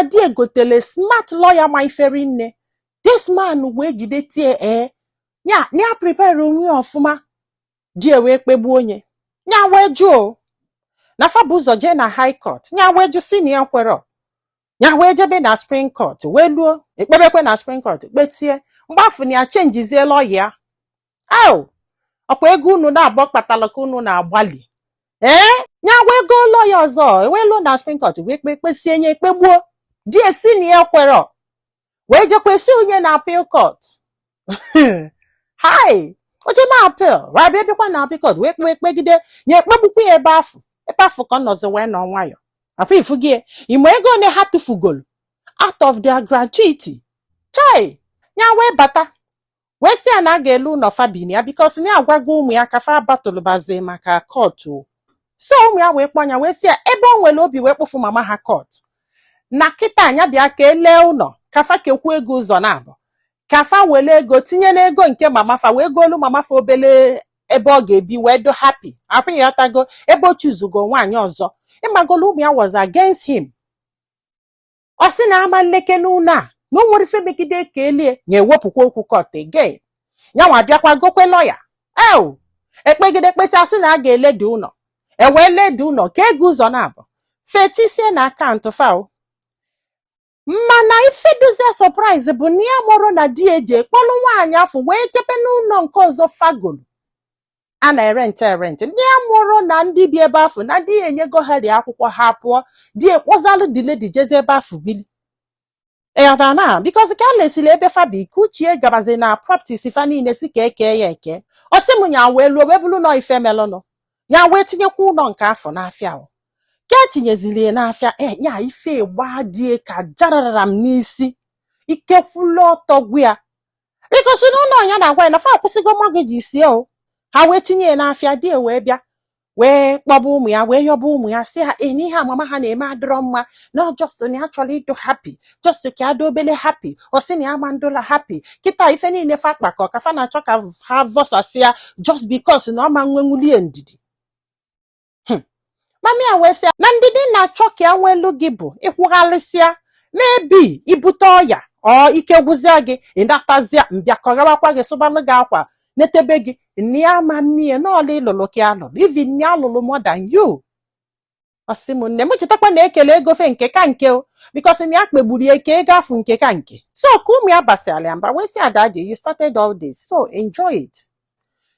na di egotele smart lawyer ma iferi nne. This man wee jide tie ee ya na ya prepare onwe ya ọfụma. Di e wee kpegbuo onye ya, wee jụọ na fa bụ ụzọ jee na high court. Ya wee jụ si na ya kwero. Ya wee jebe na Supreme Court, wee luo ekpebekwe na Supreme Court, kpetie mgbafu na ya changezie lawyer ya. Aw, ọkwa ego unu na-abọ kpatara ka unu na-agbalị ee. Ya wee goo lawyer ọzọ, wee luo na Supreme Court, wee kpe kpesie nye, kpegbuo. Di esi na ya kwero, wee jekwa esi onye na appeal court. Hai, oche ma appeal, wee bịa bịakwa na appeal court, wee kpee kpegide nye, ekpegbukwa ya ebe afụ. Ebe afụ ka ọ nọzi wee nọ nwayọ afọ ifugie imo ego one ha tụfugolu out of their gratuity. Chai, ya wee bata wee sị ya na a ga-elu ụlọ fabini ya, because na ya agwago ụmụ ya ka fa batụlụbazie maka court o. So ụmụ ya wee kpọọ ya, wee sị ya ebe o nwere obi wee kpụfụ mama ha court na kịta anya, bịa ka elee ụlọ, ka fa kekwu ego ụzọ na-abụ, ka fa were ego tinye n'ego nke mama fa, wee golu mama fa obele ebe ọ ga-ebi, wee do happy afọ ịghọtago ebe o chuzugo nwaanyị ọzọ. Ịmagolo ụmụ ya was against him. Ọ sị na ama nleke n'ụlọ a, na o nwere ife megide ka elie ya, ewepụkwa okwu court again. Ya nwa bịakwa gokwe lawyer ew, ekpegide kpesị, asị na a ga-eledi ụlọ. E wee ledi ụlọ ka ego ụzọ na-abụ fetisie na akaụntụ fa o. Mana ife dozie surprise bụ na ya mụrụ na di eji ekpọrọ nwaanyị afọ wee jebe n'ụlọ nke ọzọ fagolu a na-erent erent. Ndị ya mụrụ na ndị bi ebe afọ na di ya enyego ha ri akwụkwọ ha pụọ. Di ekpozalụ the lady jezi ebe afọ bili. Ịghọtara na because ka a lesiri ebe fabi ka uchie gabazi na properties fa niile si ka eke ya eke. Ọ sị m nya wee luo, wee bụrụ nọ ife melụnụ, ya wee tinyekwa ụlọ nke afọ n'afịa o, ka etinyezili ya n'afịa e nya ife gbaa die ka jarara m n'isi ike kwụlụ ọtọ gwu ya, because n'ụlọ ya na-agwa ya na fa akwụsịgo mortgage sie o. Ha wee tinye ya n'afịa. Di wee bịa wee kpọba ụmụ ya, wee yọba ụmụ ya, sị ha ee, n'ihe amama ha na-eme adịrọ mma, na just na ya chọrọ ịdụ happy, just ka adị obele happy. Ọ sị na ya ma ndụla happy kịta ife niile fa kpakọ ka fa na-achọ ka ha vọsasịa, just because na ọ ma nwenwulie ndidi. Mami ya wee sị ya na ndidi na-achọ ka ya nwelu gị bụ ịkwụghalịsịa, maybe ibute ọya ọ ike gwụzịa gị, ịnatazịa mbịakọgawakwa gị, sụbalụ gị akwa, netebe gị nne ya ma mmie n'ọla ịlụlụ ka alụlụ, even nne alụlụ more than you. Ọ sị m nne m chetakwa na ekele ego fe nke ka nke o, because na ya kpegburu ya eke ego afụ nke ka nke. So ka ụmụ ya basịala ya mba, wee sị, "Daddy, you started all this, so enjoy it."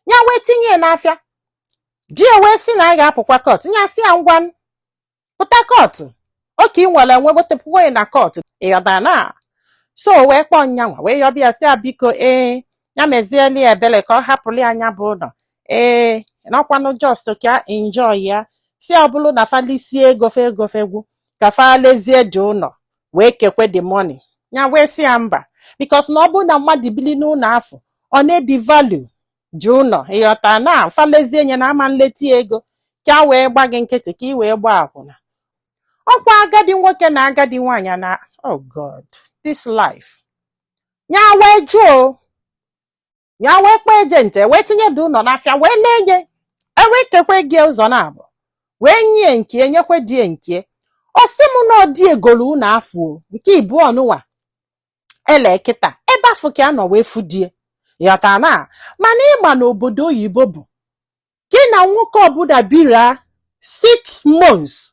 Ya wee tinye ya n'afịa. Di ya wee sị na a ga-apụkwa court. Ya sị ya ngwa, pụta court oke ị nwere enwe, wetapụkwa ya na court. Ịghọtara na so wee kpọọ nyanwa, wee yọbịa, sị ya biko, ee, ya mezieli ya ebele ka ọ hapụrụ ya anya bụ ụlọ, ee, nakwanụ just ka enjoy ya. Si ọ bụrụ na falisie ego fe ego fegwu ka fa lezie dị ụlọ, wee kekwe the money. Ya wee sị ya mba, because na ọ bụrụ na mmadụ bili n'ụlọ afọ, ọ na-edi value ji ụlọ. Ịghọta na falezie nye na ama nleta ego ka a wee gba gị nkịtị ka ị wee gbaa akwụna. Ọkwa agadi nwoke na agadi nwaanyị na, oh God, this life. Ya wee jụọ, ya wee kpọọ agent, wee tinye dị ụlọ n'afịa, wee lee nye, ewee kekwe gị ụzọ na abụ, wee nye nke, nyekwe die nke. Ọ sị m na ọ dị egolu ụlọ afọ o, nke ibu ọnụnwa ele kịta ebe afọ ka a nọ wee fudie. Ịghọtara na mana ịma na obodo oyibo bụ gị na nwoke ọbụla bira 6 months,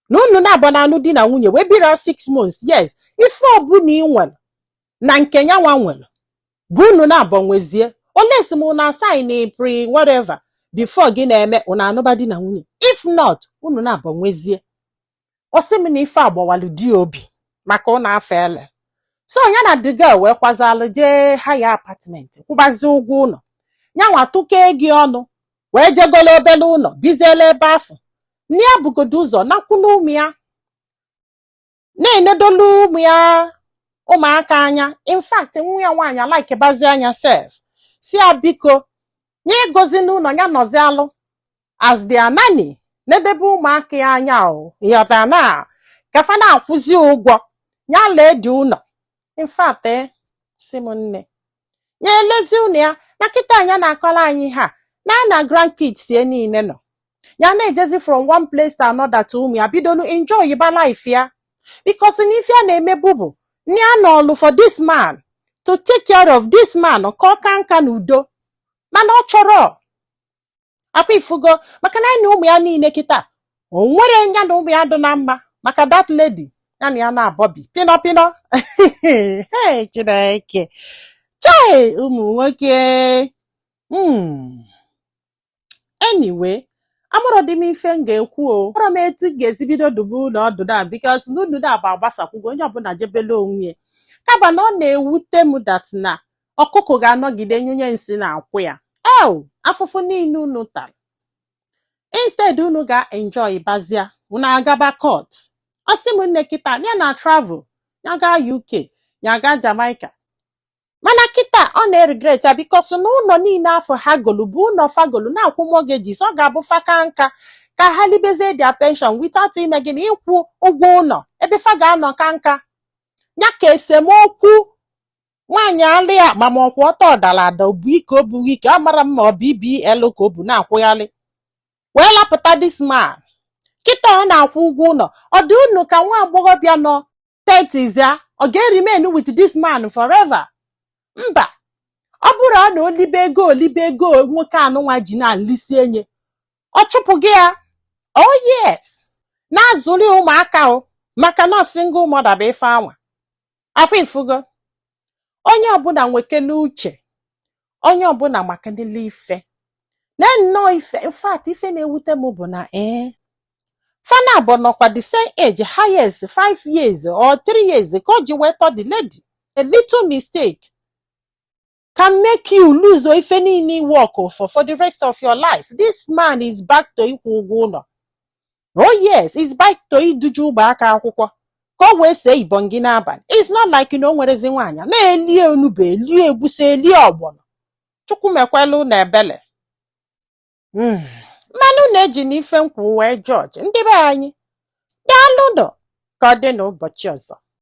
na unu na-abụ na anụ di na nwunye, wee bira 6 months, yes, ife ọbụla ị nwere na nke nyanwa nwere bụ unu na-abụ nwezie olesi m unu sign pre whatever before gị na-eme unu anụba di na nwunye. If not, unu na-abụ nwezie. Ọ sị m na ife agbawalụ di obi maka ụnụ afọ ele. So ya na the girl wee kwazalụ jee haya apartment, kwụbazie ụgwọ ụlọ. Nyanwa tụkee gị ọnụ, wee jegolo obele ụlọ, biziela ebe afọ. Nne ya bugodo ụzọ nakwulu ụmụ ya, na-enedolu ụmụ ya, ụmụaka anya. In fact, nwa ya nwaanyị alaikebazi anya sef, si ya biko nye egozi n'ụlọ ya nọzi alụ as their nanny, nedebe ụmụaka ya anya o. Ịghọtara na kafa na-akwụzi ụgwọ ya lee dị ụlọ. In fact, si m nne ya elezi ụlọ ya na kịta anya na-akọrọ anyị ha na na grandkids ya niile nọ ya na-ejezi from one place to another to ụmụ ya bidonu enjoy ba life ya. Because na ife a na-emebu bụ na ya nọlụ for this man, to take care of this man, ka ọ ka nka n'udo, mana ọ chọrọ akwa ifugo, maka na anyị na ụmụ ya niile kịta, o nwere ya na ụmụ ya dị na mma, maka that lady ya na ya na-abọbi pịnọ pịnọ. Hey, Chineke, chai, ụmụ nwoke. Anyway, amụrụ dị m ife m ga-ekwu o, amụrụ m etu m ga-esi bido dubu ụlọ ọdụ na, because n'unu na-abụ agbasakwugo, onye ọbụla jebele onwe ya. Kama na ọ na-ewute m that na ọkụkọ ga-anọgide nyụnye nsị na akwụ ya. Ew, afụfụ niile unu tara, instead unu ga-enjoy bazia, unu agaba court. Ọ sị m, nne, kịta ya na travel, ya gaa UK, ya gaa Jamaica, mana kịta ọ na-regret ya, because na ụlọ niile afọ ha golu bụ ụlọ fagolu na-akwụ mortgages. Ọ ga-abụ faka nka ka ha libezie their pension without ime gịnị? Ịkwụ ụgwọ ụlọ ebe fa ga-anọ ka nka ya, ka esemokwu nwaanyị alị ya agbamakwụ ọtọ dara ada, obu ike, o bughị ike, amara m ma ọ bụ BBL ka o bu na-akwụghalị wee lapụta this man. Kịta ọ na-akwụ ụgwọ ụlọ. Ọ dị unu ka nwa agbọghọbịa nọ 30s ya, ọ ga-remain with this man forever? Mba. Ọ bụrụ na olibe ego, olibe ego nwoke anụnwa ji na-alisi enye, ọ chụpụ gị ya. Oh yes, na-azụli ụmụaka o, maka na single mother bụ ife anwa akwa ifugo. Onye ọbụla nweke n'uche, onye ọbụla maka niile ife na nnọọ ife. In fact, ife na-ewute m bụ na ee, fana abụọ nọkwa the same age, highest 5 years or 3 years ka o ji wee tọ the lady. A little mistake can make you lose ife niile work for the rest of your life. This man is back to ịkwụ ụgwọ ụlọ. Oh yes, is back to iduje ụmụaka akwụkwọ ka o wee see ibọn gị n'abalị. It's not like na o nwerezi nwaanyị na-eli onugbu, elie egwusi, elie ọgbọnọ. Chukwu mekwelu na ebele. Mmanụ na-eji n'ife nkwụ wee jọji ndị be anyị. Daalụnụ, ka ọ dị n'ụbọchị ọzọ.